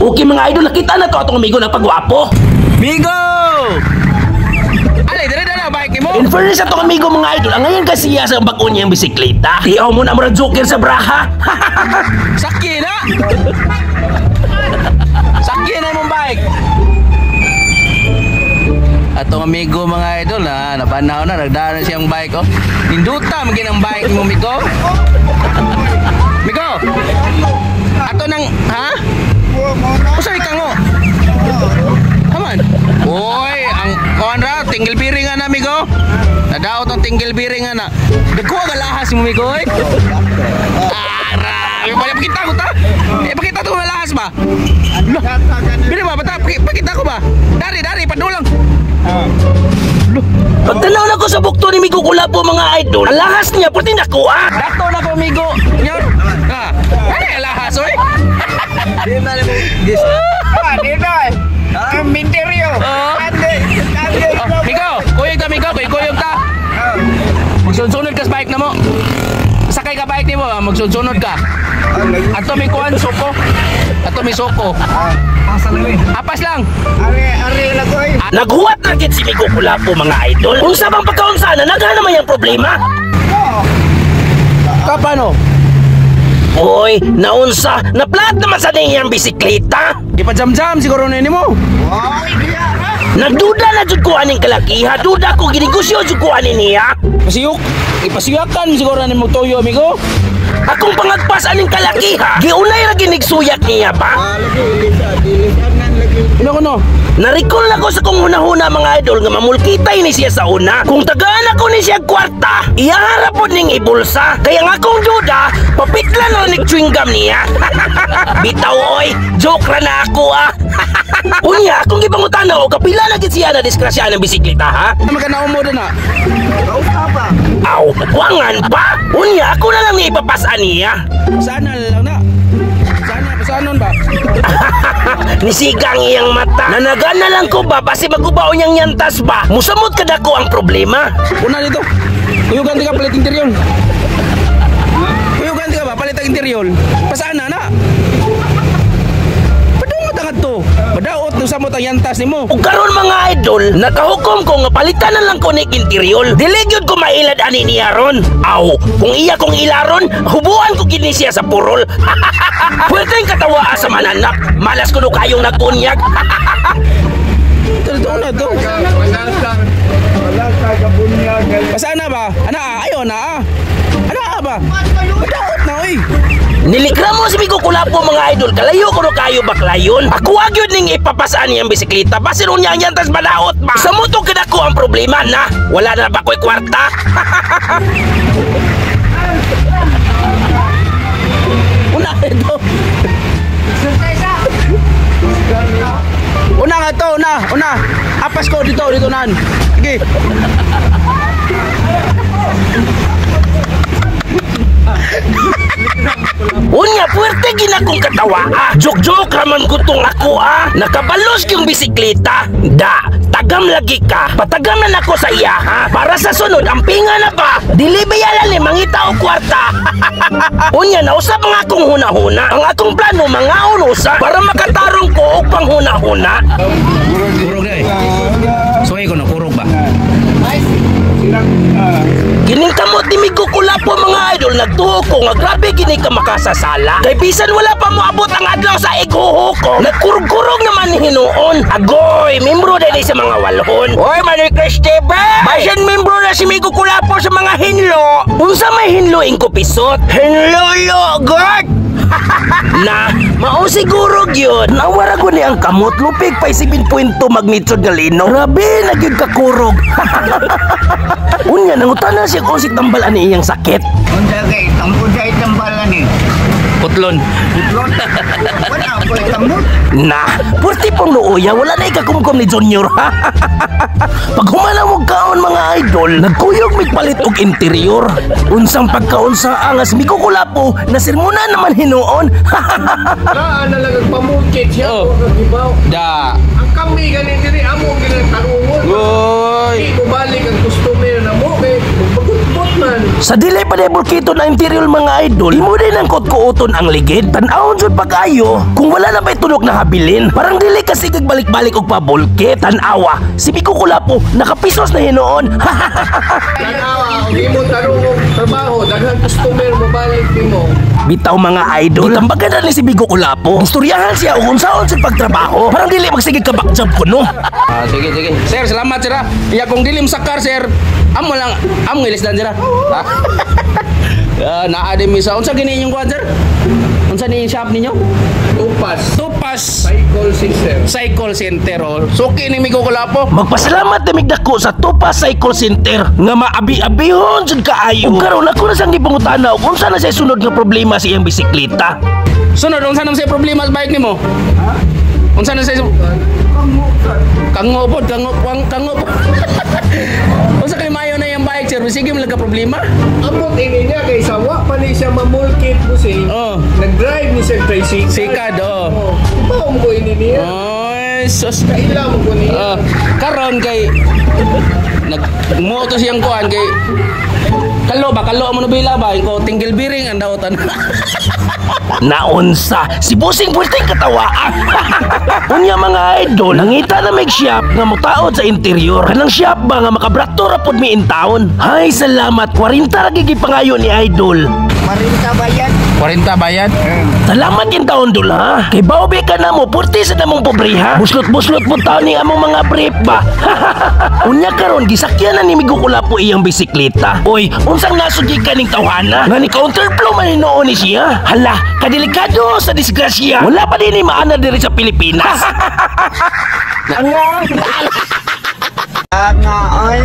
Okay mga idol, nakita na to atong amigo ng pagwapo. Migo! Ale, dire na bike mo. In fairness atong amigo mga idol, ang ngayon kasi siya sa bag-o niyang bisikleta. Tiaw mo na murag joker sa braha. Sakya na. Sakya na imong bike. Atong amigo mga idol na napanaw na nagdaan na siyang bike oh. Ninduta magin ang bike mo, Migo. Migo. Ato nang ha? Usa ka ngo? Haman. Oy, ang kuan ra tinggil biring nga na, Migo. Nadaot ang tinggil biring nga na. Dagko ang lahas mo, Migo, oy. Ah, ra. Pakita ko ta. Eh, pakita to lahas ba? Bili ba bata pakita ko ba? Dari dari padulang. Pagtanaw na ko sa bukto ni Migo Kulapo mga idol, ang lahas niya puti nakuha. Dato na ko, Migo. Nyor. Ha. Ano yung lahas oy? Ang minteryo. Oo. Oh, Migo, kuyog ta, Migo, kuyog ta. Magsunod ka sa bike na mo. Sakay ka bike nimo, magsunod ka. Ato may kuan soko. Ato may soko. Apas lang. Ari, ari na ko eh. Naghuwat na gid si Migo Kulapo mga idol. Kung sa bang pagkaunsa na nagana naman yung problema. Kapano? Oy, naunsa, naplat naman sa niyang bisikleta. Ipajam-jam siguro na nimo. Oy, diya ra. Nagduda na jud ko aning kalakiha, duda ko ginegosyo jud ko ani niya. Pasiyok, ipasiyakan siguro na nimo toyo, amigo. Akong pangagpas aning kalakiha, giunay ra ginigsuyak niya ba? Ano ko no? Narikol na ko sa kong hunahuna mga idol nga mamulkitay ni siya sa una. Kung tagaan ako ni siya kwarta, iyaharap po ning ibulsa. Kaya nga akong duda, papitla na rin chewing gum niya. Bitaw oy, joke ra na ako ah. Unya, akong gipangutana o kapila na gid siya na disgrasya ng bisikleta ha? Magkanaon mo na. Kausa pa. Aw, wangan pa. Unya, ako na lang ni ipapasan niya. Sana lang na. Sana, pasanon ba? Nisiga ang iyang mata. Nanagan na lang ko ba, basi magubaw niyang yantas ba? Musamot kadako ang problema. Una dito. Kuyugan di ka palit interior. Kuyugan di ka ba palit ang interior? Pasana na. Padungot ang to. Madaot no samot ang yantas nimo. Ug karon mga idol, nakahukom ko nga palitan na lang ko ni interior. Dili gyud ko mailad ani niya ron. Aw, kung iya kong ilaron, hubuan ko gid ni siya sa purol. Pwede katawa sa mananak. Malas kuno kayong nagkunyag. Ito dito na to. Wala ka kabunyag. Pasana ba? Ana ayo na ah. Ana ba? Madaot na oy. Nilikramo si Migo Kulapo mga idol, kalayo kuno kayo baklayon. Ako gyud ning ipapasaan niyang bisikleta, basin unya ang yantas badaot ba. Sa muto kadako ang problema na. Wala na ba ko'y kwarta? Una ito. Una nga to, una, una. Apas ko dito, dito nan. Sige. Unya, puwerte ginakong katawa ah. Jok-jok raman ko tong ako ah. Nakabalos yung bisikleta. Da, tagam lagi ka. Patagam na nako sa iya ha. Para sa sunod, ang pinga na ba? Dili bayalan ni mangita o kwarta. Unya, nausap ang akong huna-huna. Ang akong plano, mangaon usa para makatarong ko og panghuna-huna. Kurog na eh. Suway ko na, kurog ba? Kining kamot ni Migo Kulapo mga idol, nagtuo ko nga grabe gini ka makasasala. Kay bisan wala pa moabot ang adlaw sa ighuho ko, nagkurog-kurog naman hinuon. Agoy, membro dali sa mga walhon. Oy, Manoy Christopher! Basin membro na si Migo Kulapo sa mga hinlo. Unsa may hinlo ing kupisot? Hinlo, God! Na, mao siguro gyud. Nawara ko ni ang kamot lupig pa 7.2 magnitude nga lino. Grabe na gyud kakurog. Unya nangutana siya kung si tambal ani iyang sakit. Unsa kay tambod sa itambalan ni. Putlon. Putlon. Wala ko tambod. Na, purti pong luoya, wala na ikakumkum ni Junior. Pag humana mo kaon mga idol, nagkuyog migpalit og interior. Unsang pagkaunsa angas Migo Kulapo, nasirmuna naman hinuon. Naa na lang nagpamukit siya Oh. oh. Kagibaw. Da. Ang kami gani diri amo ginang tarungon. Oy. Di mo balik ang customer na mo kay magpagutbot man. Sa dili pa day bulkito na interior, mga idol, imo din ang kutkuuton ang ligid. Tan-awon jud pag-ayo kung wala na ba'y tunok na habilin. Parang dili kasi gagbalik-balik og pabulkit. Tan-awa, si Migo Kulapo nakapisos na hinuon. Tanawa, og imo tarong og trabaho, daghang customer mo balik nimo. Bitaw, mga idol, gitambagan na ni si Bigo Kulapo. Istoryahan siya og unsaon sa pagtrabaho. Parang dili magsige ka back job kuno. Ah, sige, sige. Sir, salamat, sir, ah. Iya kung dilim sakar, sir. Amo lang, amo ilisdan, sir, ah. Ah, ah, naa din mi sa unsa gini inyong kuan, sir? Unsa ni shop ninyo? Tupas. Tupas Cycle Center. Cycle Center, oh. Suki ni Migo Kulapo. Magpasalamat na dako sa Tupa Cycle Center nga maabi-abihon jud kaayo. Ug karon ako na sang gipangutana og unsa na siya sunod nga problema sa iyang bisikleta. Sunod, unsa nang say problema sa bike nimo? Unsa na say Kango pod, kango, kango, kango pod. Unsa kay mayo na iyang bike, sir? Sige mo lang ka problema. Amot ini niya kay sa wa pa ni siya mamulkit mo si. Oh. Nag-drive ni siya tricycle. Sikad, oh. Oh. Mao mo ko ini niya. Oy, sus. Kaila mo ko niya. Ah, karon kay nag mo to siyang kuan kay kalo ba, kalo mo nobela ba ko tinggil biring ang daotan. Naunsa si Busing puwerteng katawaan. Unya, mga idol, nangita na may shop nga mutaod sa interior. Kanang shop ba nga makabrakto ra pod mi in town. Hay, salamat, 40 ra gigi pangayo ni idol. 40 bayad. 40 bayad. Salamat in taon, dol, ha. Kay baobe ka na mo, purti sa namong pobre, ha. Buslot-buslot po taon ni among mga brief ba. Unya karon gisakyan na ni Migo Kulapo iyang bisikleta. Oy, unsang nasod ka ning tawhana? Nga ni counterflow man hinuon ni siya. Hala, kadelikado sa disgrasya. Wala pa din ni maana diri sa Pilipinas. Nga ay.